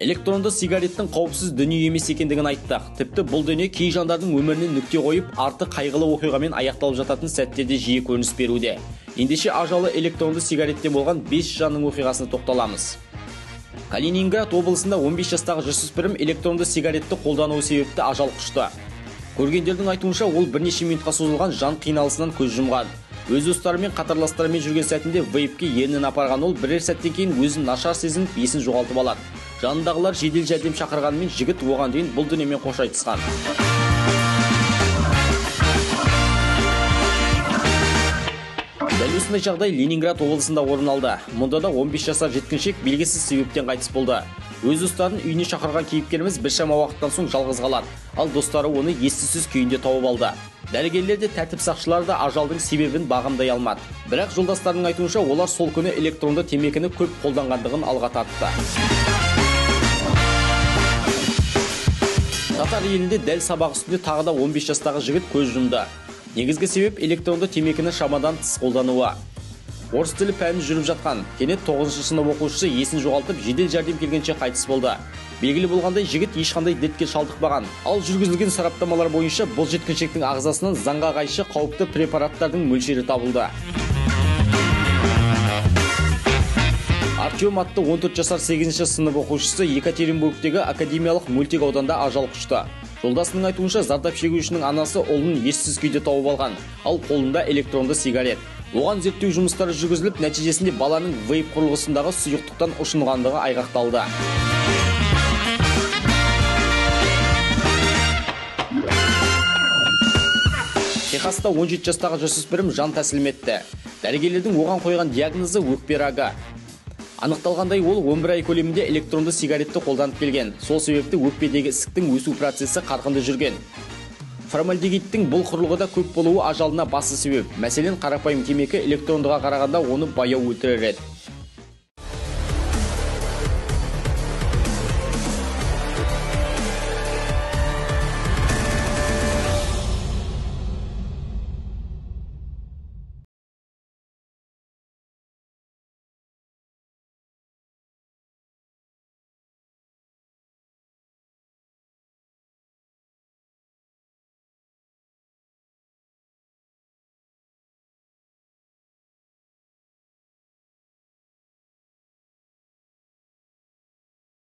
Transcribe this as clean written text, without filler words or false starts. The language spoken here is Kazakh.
Электронды сигареттің қауіпсіз дүние емес екендігін айттық. Тіпті бұл дүние кей жандардың өміріне нүкте қойып, арты қайғылы оқиғамен аяқталып жататын сәттерде жиі көрініс беруде. Ендеше ажалы электронды сигареттен болған 5 жанның оқиғасына тоқталамыз. Калининград облысында 15 жастағы жасөспірім электронды сигаретті қолдануы себепті ажал құшты. Көргендердің айтуынша, ол бірнеше минутқа созылған жан қиналысынан көз жұмған. Өз достарымен, қатарластарымен жүрген сәтінде вейпке ернін апарған ол бірер сәттен кейін өзін нашар сезініп, есін жоғалтып алады. Жанындағылар жедел жәрдем шақырғанымен жігіт оған дейін бұл дүниемен қош айтысқан. Дәл осындай жағдай Ленинград облысында орын алды. Мұнда да 15 жасар жеткіншек белгісіз себептен қайтыс болды. Өз достарын үйіне шақырған кейіпкеріміз біршама уақыттан соң жалғыз қалады. Ал достары оны ессіз күйінде тауып алды. Дәрігерлер де, тәртіп сақшылары да ажалдың себебін бағамдай алмады. Бірақ жолдастарының айтуынша, олар сол күні электронды темекіні көп қолданғандығын алға тартты. Татар елінде дәл сабақ үстінде тағы да 15 жастағы жігіт көз жұмды. Негізгі себеп электронды темекіні шамадан тыс қолдануы. Орыс тілі пәнін жүріп жатқан кенет 9-шы сынып оқушысы есін жоғалтып, жедел жәрдем келгенше қайтыс болды. Белгілі болғандай, жігіт ешқандай дертке шалдықпаған. Ал жүргізілген сараптамалар бойынша бұл жеткіншектің ағзасынан заңға қайшы қауіпті препараттардың мөлшері табылды. Артем атты 14 жасар 8-ші сынып оқушысы Екатеринбургтегі академиялық мөлтек ауданда ажал құшты. Жолдасының айтуынша, зардап шегушінің анасы ұлын ессіз күйде тауып алған, ал қолында электронды сигарет. Оған зерттеу жұмыстары жүргізіліп, нәтижесінде баланың вейп құрылғысындағы сұйықтықтан ұшынғандығы айғақталды. Техаста 17 жастағы жасөспірім жан тәсілім етті. Дәрігерлердің оған қойған диагнозы өкпе рагы. Анықталғандай, ол 11 ай көлемінде электронды сигаретті қолданып келген. Сол себепті өкпедегі ісіктің өсу процесі қарқынды жүрген. Формальдегидтің бұл құрылғыда көп болуы ажалына басты себеп. Мәселен, қарапайым темекі электрондыға қарағанда оны баяу өлтірер еді.